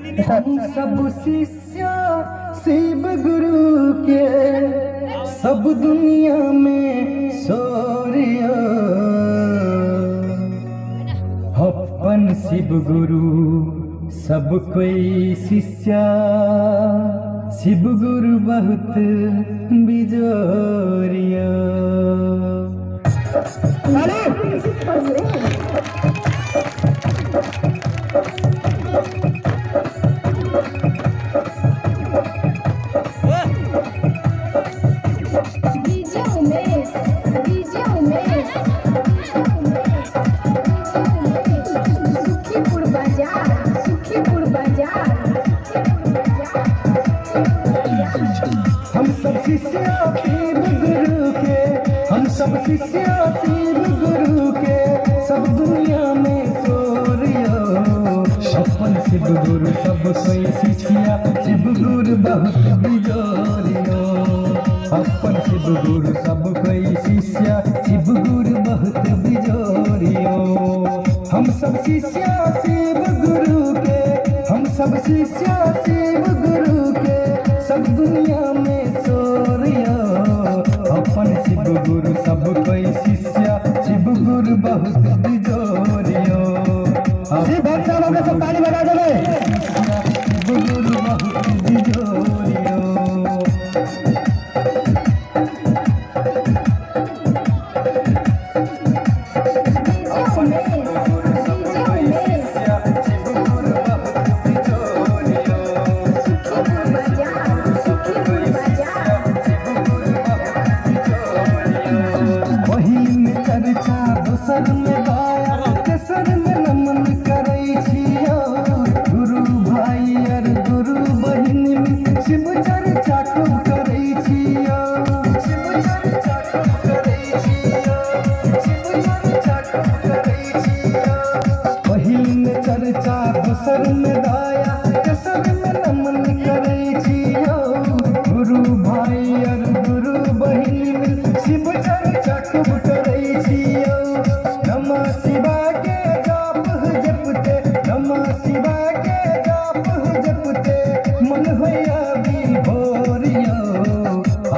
हम सब शिष्य शिव गुरु के, सब दुनिया में शौर्य। अपन शिव गुरु सब कोई शिष्य, शिव गुरु बहुत Bijoria. Music present. DJ Umesh, DJ Umesh, DJ Umesh, DJ Umesh. Sukhipur Bazar, Sukhipur Bazar, Sukhipur Bazar, Sukhipur Bazar. हम सब शिष्य शिव गुरु के, हम सब शिष्य शिव गुरु के, सब दुनिया में शौर्य। अपन शिव गुरु सब कोई शिष्य, शिव गुरु बहुत बिजोरियो। अपन शिव गुरु सब कोई शिष्य, शिव गुरु बहुत बिजोरियो। हम सब शिष्य शिव गुरु के, हम सब शिष्य शिव गुरु के, सब दुनिया में शौर्य। अपन शिव गुरु सब कोई शिष्य, शिव गुरु बहुत बिजोरियो। शिव भक्त सब अपने सब ताली बजा देवे। शिव गुरु बहुत बिजोरियो। DJ Umesh, DJ Umesh, Shiv गुरु बहुत बिजोरियो। Sukhipur Bazar, Sukhipur Bazar. पहिल में चर्चा, दोसर में दया, तेसर में नमन करै छियौ। गुरु भाई और गुरु बहिन में शिव चर्चा खूब करै छियौ। शिव चर्चा खूब करै छियौ। शिव चर्चा खूब करै छियौ। पहिल में चर्चा, दोसर में दया, तेसर में नमन करै छियौ। गुरु भाई और गुरु बहिन मिल शिव चर्चा खूब करै छियौ। नमः शिवाय के जाप जपते, नमः शिवाय के जाप जपते, मन होया विभोरियो।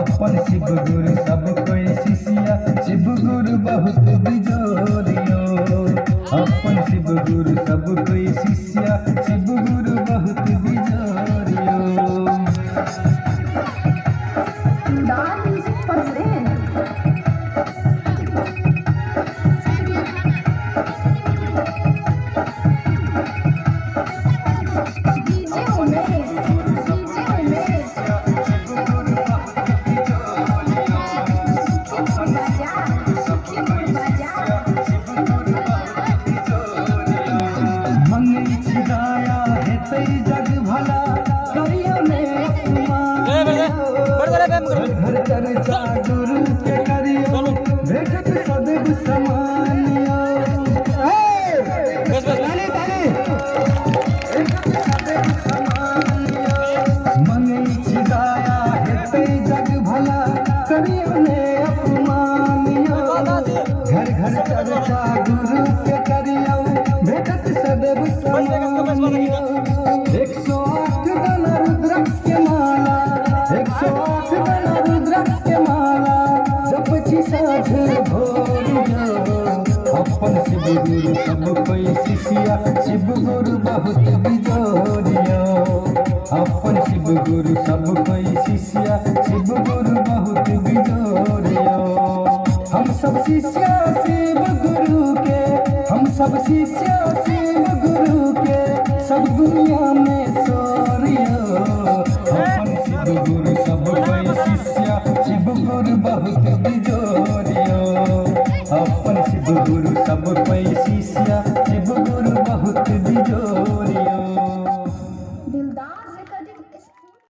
अपन शिव गुरु सब कोई शिष्य, शिव गुरु बहुत बिजोरियो। अपन शिव गुरु सब कोई शिष्य, शिव गुरु बहुत बिजोरियो। Star Music present. DJ Umesh, DJ Umesh, Sukhipur Bazar, Sukhipur Bazar. मंगै छी दया, हेतै जग भला, करियौ ने अपमान। घर घर चर्चा गुरु के करियौ, भेटत सदैव समान। ताली ताली। भेटत सदैव समान। मंगै छी दया, हेतै जग भला, करियौ ने अपमान। घर घर चर्चा गुरु के करियौ, भेटत सदैव समान। 108 दाना रुद्राक्ष के माला, 108 दाना रुद्राक्ष के माला, जप छी साँझ भोर। अपन शिव गुरु सब कोई शिष्य, शिव गुरु बहुत बिजोरियो। अपन शिव गुरु सब कोई शिष्य, शिव गुरु बहुत बिजोरियो। हम सब शिष्य शिव गुरु के, हम सब शिष्य शिव गुरु के, सब दुनिया में शौर्य। अपन शिव गुरु सब कोई शिष्य, शिव गुरु बहुत बिजोरियो। अपन शिव गुरु सब कोई शिष्य,